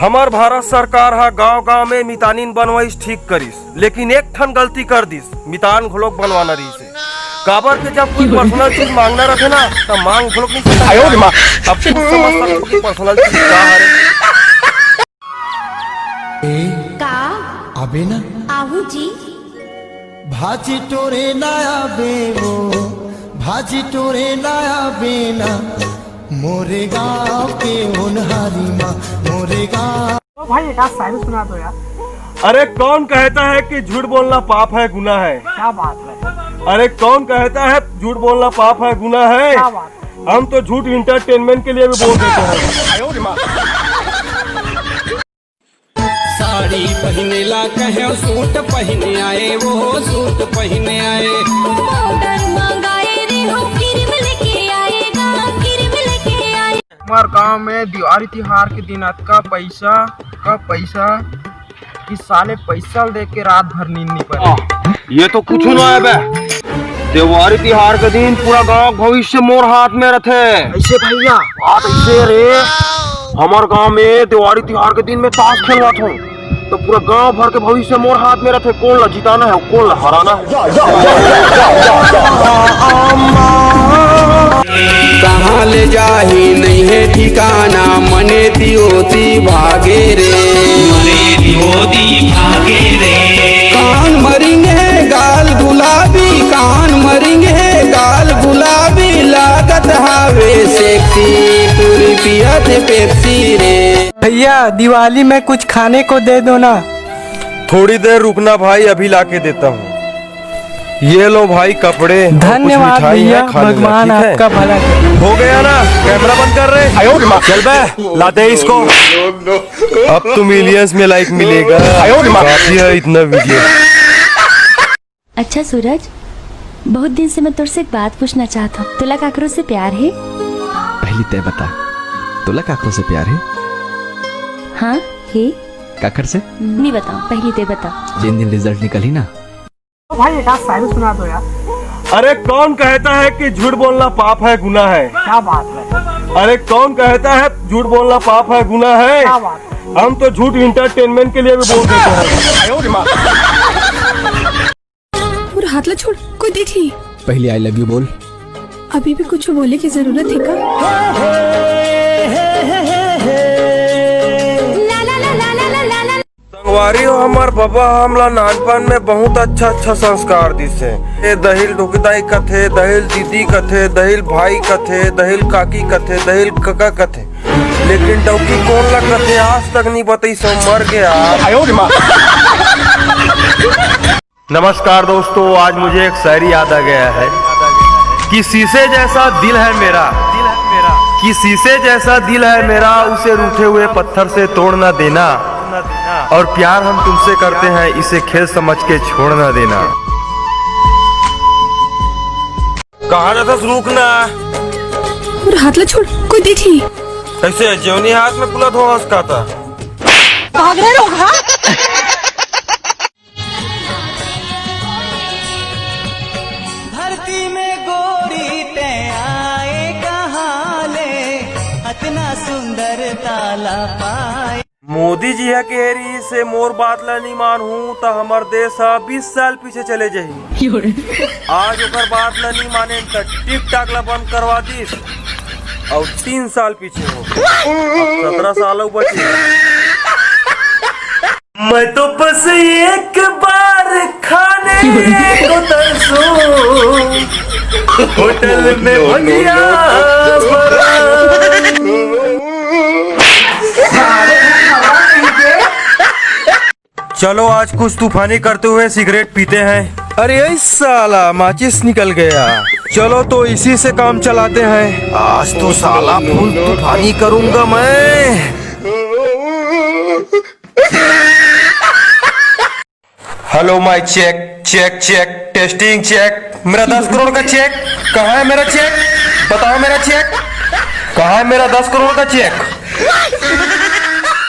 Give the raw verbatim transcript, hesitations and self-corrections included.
हमर भारत सरकार ह गांव-गांव में मितानिन बनवाइस, ठीक करिस, लेकिन एक ठन गलती कर दिस, मितान घलोक बनवाना रहिस हे। काबर के जब कोई पर्सनल चीज मांगना रथे ना, त मांग घलोक नहीं सकता। आयो रे माँ। अब खुद समझ सकते हो कि पर्सनल चीज का हरे। ए, का? अबे ना। आहू जी। भाजी टोरे ना आबे वो, भाजी टोरे ना आबे ना, मोरे गांव के ओनहारी माँ, मोरे गांव। तो भाई, एक आध शायरी सुना दो यार। अरे, कौन कहता है कि झूठ बोलना पाप है, गुनाह है? क्या बात है। अरे, कौन कहता है झूठ बोलना पाप है, गुनाह है? क्या बात है। हम तो झूठ एंटरटेनमेंट के लिए भी बोल देते हैं। साड़ी पहिने ला कहे, सूट पहिने आए, वो सूट पहिने आए। पाउडर मंगाए रे हो, क्रीम लेके आएगा, क्रीम लेके आए। हमार गांव में दिवाली तिहार के दिन अतका पैसा, अतका पैसा कि साले पैसा ल देख के रात भर नींद नहीं पड़े। ये तो कुछ ना है बे। त्योहारी तिहार के दिन पूरा गांव के भविष्य मोर हाथ में रथे। ऐसे भैया? बात ऐसे रे, हमर गांव में त्योहारी तिहार के दिन में ताश खेलवात हो, तो पूरा गांव भर के भविष्य मोर हाथ में रथे। कौन ला जिताना है, कौन ला हराना है। कहाँ ले जाही नहीं है ठिकाना, मने तियोती भागे रे। मने तियोती भागे रे। कान मरिंगे गाल गुलाबी, कान मरिंगे गाल गुलाबी, लागत हावे सेक्सी, पूरी पियत पेप्सी रे। भैया, दिवाली में कुछ खाने को दे दो ना। थोड़ी देर रुकना भाई, अभी लाके देता हूँ। ये लो भाई कपड़े, और कुछ धन्यवाद मिठाई है, भैया, खा लेना, भगवान ठीक है? आपका भला करे। हो गया ना, कैमरा बंद कर रहे। आयो रे माँ। चल बे, लाते हैं इसको। अब तो मिलियंस में लाइक मिलेगा। आयो रे माँ। काफी है इतना वीडियो। अच्छा सूरज, बहुत दिन से मैं तोर से एक बात पूछना चाहत हूँ। तोला काकरो से प्यार हे? पहली तय बता, तोला काकरो से प्यार हे? हाँ, हे। काकर से? नहीं बताओ, पहली तय बता। जिन दिन रिजल्ट निकलही ना। तो भाई, एक आध शायरी सुना दो यार। अरे, कौन कहता है कि झूठ बोलना पाप है, गुनाह है? क्या बात है। अरे, कौन कहता है झूठ बोलना पाप है, गुनाह है? क्या बात है। हम तो झूठ एंटरटेनमेंट के लिए भी बोल देते हैं। आयो रे माँ। पूरा हाथ ला छोड़, कोई देख ली। पहले आई लव यू बोल। अभी भी कुछ बोले की जरूरत है का? संगवारी हो, हमर बबा हमला नानपन में बहुत अच्छा अच्छा संस्कार दिस हे। ए दहिल डोकदाई कथे, दहिल दीदी कथे, दहिल भाई कथे, दहिल काकी कथे, दहिल कका कथे, लेकिन डौकी कोन ला कथे, आज तक नहीं बतई, सब मर गया। आयो रे माँ। नमस्कार दोस्तों, आज मुझे एक शायरी याद आ गया है कि शीशे जैसा दिल है मेरा, कि शीशे जैसा दिल है मेरा, उसे रूठे हुए पत्थर से तोड़ ना देना, और प्यार हम तुमसे करते हैं, इसे खेल समझ के छोड़ ना देना। कहाँ जाथस, रुक ना। पूरा हाथ ला छोड़, कोई देख ली। कैसे जेवनी हाथ में पूरा धोहस का था? भाग रहे लोग, हाँ? धरती में गोरी तैं आए कहाँ ले, अतना सुंदर ताला पाए। मोदी जी ह कहे रिहिस हे, मोर बात ला नी मानहू त हमर देश ह बीस साल पीछे चले जाही। आज ओकर बात ला नी माने त टिकटॉक ला बंद करवा दिस, अउ तीन साल पीछे हो, अब सत्रह साल अउ बचे। मैं तो बस एक बार खाने को तरसूं, होटल में भजिया बड़ा। चलो, आज कुछ तूफानी करते हुए सिगरेट पीते हैं। अरे, ए साला, माचिस निकल गया। चलो, तो इसी से काम चलाते हैं। आज तो साला फुल तूफानी करूंगा मैं। Hello, mike check, check, check, testing check. मेरा दस करोड़ का चेक, कहाँ है मेरा चेक? बताओ मेरा चेक, कहाँ है मेरा दस करोड़ का चेक?